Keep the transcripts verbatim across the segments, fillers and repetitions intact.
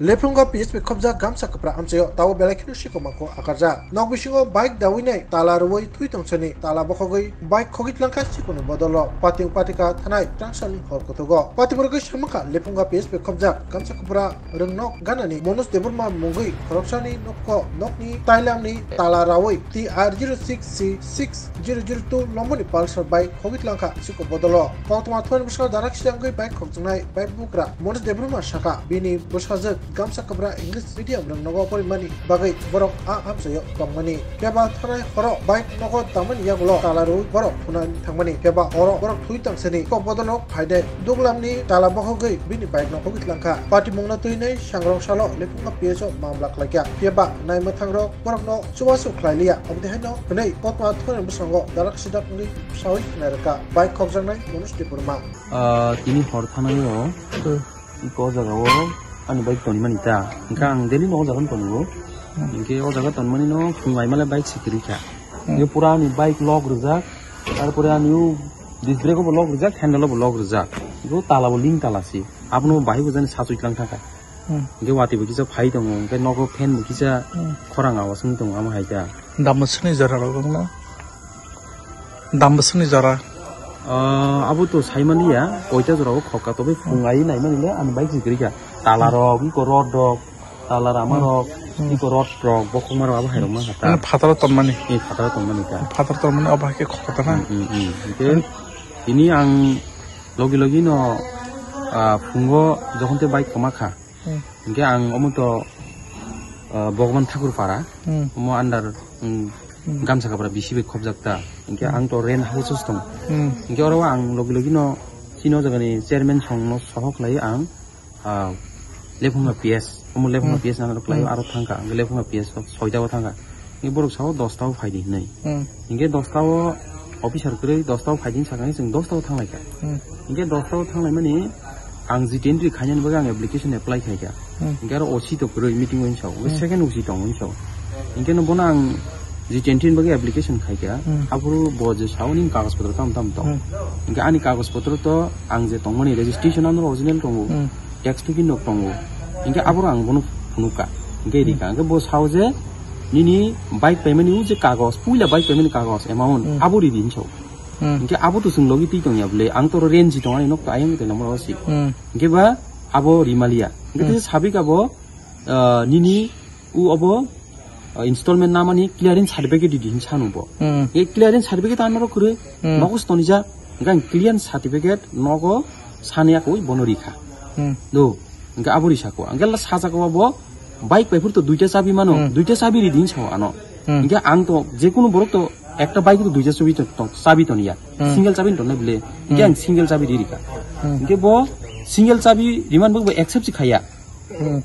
Lephungo P S P khobjak gamsa kwpra amchaio tabo belai kheno sikomako akarjak. Nok bisingo bike dawi nai tala rwui thui tongsani tala bokhogwi bike khogwi tlangkha sikoni bodolo. Pating patika thanai trangsani hor kothogo. Patimorgwi samangkha Lephungo P S P khobjak gamsa kwpra rwngnok ganani Manoj Debbarma mungwi khoroksani nokko nokni tailamni tala rawi T R zero six C six zero zero two lomboni Pulsar bike khogwi tlangkha siko bodolo. Koktwma thumani bwskango darak sidangwi bike khokjaknai bike bugra Manoj Debbarma saka bini bwsajwk gamsa kwpra English medium rwngnogo porimani bagwi borok a amchaio tongmani. Phiya ba thanai horo bike nogo tangmani yagulo tala rwi borok thunani thangmani. Phiya ba oro borok thui tangsani kok bodolno phainai duglamni tala bokhogwi bini bike no khogwi tlangkha. Patimungno twinai sangrong salo Lephungo P S o mamla khlaikha. Phiya ba naimwthangrok borokno chubachu khlailiya. Aboni haino hwnwi koktwma thumani bwskango darak sidak wngwi sawi khna rwkha bike khokjaknai Manoj Debbarma. Ah, tini hor thanaio. Hmm. Iko o jaga o ani bike tonimani ta. Hingke ang daily no o jaga tongo. Hmm. Hingke o jaga tonmani no phung laimale bike se kwrwi kha. Hmm. Hingke pura ani bike lock rijak. Tarpore ani o disc brake bo lock rijak, handle bo lock rijak. Hingke o tala bo ling tala si. Abono bahai bo jani sachwi tlang thangkha. Hmm. Hingke watwi bo kisa phai tongo. Hingke nogo fan bo kisa Hmm. khorang awas wng tongo amo hai ta. Dam bwswkni jora rok wngno. Dam bwswkni jora. Ah, abo to saimani ya, koita jora o khokka, tobe phung ai naimani le ani bike se kwrwi kha. Tala rok, iko rod rok, tala rama Hmm. rok, Hmm. iko rod rok, bokhokma rok abo hai rok ma kha ta. Mane phataro tonmani. Ni phataro tonmani ta. Phataro tonmani abo hai khe khokka ta na. Hmm, hmm, hmm. Hingke tini ang logi logi no, ah, phungo jokhon te bike kwma kha. Hmm. Hingke ang omo to, ah, Bhagwan Thakur Para, Hmm. omo under, um, Hmm. Gamsa Kapra B C bai khobjak ta. Hingke Hmm. ang to rent house o tong. Hmm. Hingke oro ang logi logi no chini o jaga ni chairman song no sohor khlai ang, ah, Lephunga P S, omo Lephunga Hmm. P S nang rok khlai Hmm. aro thangkha, hingke Lephunga P S rok soita o thangkha. Hingke borok sao dosta o phai di hinwi. Hmm. Hingke dosta o officer kwrwi dosta o phai di sakha, hingke chwng dosta o thanglai kha. Hmm. Hingke dosta o thanglai mani ang jitentry khainani bagwi ang application apply khai kha. Hmm. Hingke aro O C to kwrwi meeting o hinwi sao. Hingke Hmm. second O C tong hinwi sao. Hingke no bono ang jitentry ni bagwi application khai kha. Hmm. Aphuru bo je sao nini kagoj potro tam tam tong. Hmm. Hingke ani kagoj potro to ang je tongmani registration ano original tongo. Hmm. Tax to bin rok tongo. Hingke aboro ang bono phunukha. Hingke Hmm. rikha. Hingke bo sao je nini bike paimani o je kagoj, puila bike paimani kagoj amount Hmm. abo ridi hinwi sao. Hmm. Hingke abo to chwng logi twi tongya bwle, ang to oro rent si tong ani nok to ayang twi nangmani si. Hmm. Hingke ba abo rimaliya. Hingke Hmm. tei sabik abo, ah, nini u abo, ah, installment namani clearance certificate di hinwi sanu bo. Hmm. Hingke clearance certificate ano rok kwrwi Hmm. nogo se tonijak. Hingke ang clearance certificate nogo sani akoi bono rikha. Hmm. Do, hingke abo risa ko. Hingke la sajak o abo bike pai phuru to duita chabi mano, Hmm. duita chabi ridi hinwi sao ano. Hmm. Hingke ang to jekunu borok to ekta bike to duita chabi to, to, chabi toniya. Hmm. Single chabi tonna bile. Hingke Hmm. ang single chabi ri rikha. Hmm. Hingke bo single chabi riman bo accept si khaya. Hmm.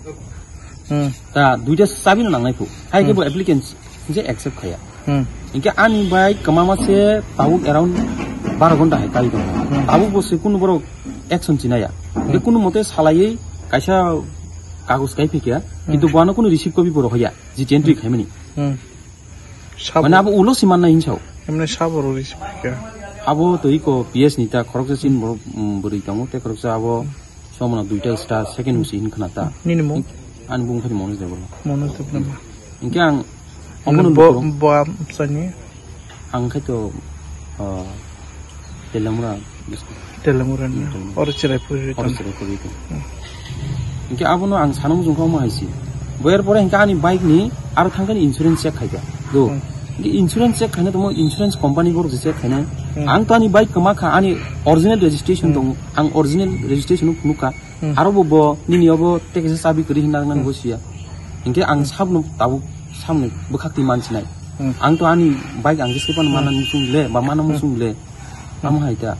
Hmm. Ta duita chabi no nangnai phu. Hai ke Hmm. bo applicant je accept khaya. Hmm. Hingke ani bai kwmama se tabuk around baro ghonta hai kali tong. Hmm. Tabuk bo se kunu borok action chinaya. Hingke Hmm. kunu mote salaiwi kaisa kagoj kai phikya, Hmm. kintu bono kunu receipt copy bo rohorya, jiti entry Hmm. khaimani. Hmm. Sabo. Mane abo ulo si mannai hinwi sao. Emne sabo rw receive khaikha. Abo to iko P S ni ta khoroksa chin borok, mm, bwrwi tongo, tei khoroksa abo somano duita star second musi hin khna ta. Nini mung? Ani bung phani Manoj Debbarma. Manoj Debbarma. Hingke ang Mane omono bo, nukho. Bo amsani? Ang khai to, ah, Telamura. Telamura ni. Hmm. Oro chirai puri Oro tong. Chirai puri tong. Hmm. Hingke abono ang sana muchung kha omo hai si. Boyar pore hingke ani bike ni aro thangkani insurance check khaikha. Do. Hmm. Hingke insurance check khaina tongmo insurance company borok je check khaina. Hmm. Ang to ani bike kwma kha ani original registration Hmm. tongo. Ang original registration no phunukha. Hmm. Aro bo, bo nini obo tei kaisa chabi kwrwi hinna nang Hmm. bo siya. Hingke ang Hmm. sabno tabuk samni bwkhak twi mansinai. Hmm. Ang to ani bike ang jeske phano Hmm. mana muchung le, ba mana Hmm. muchung le. Hmm. Amo hai ta.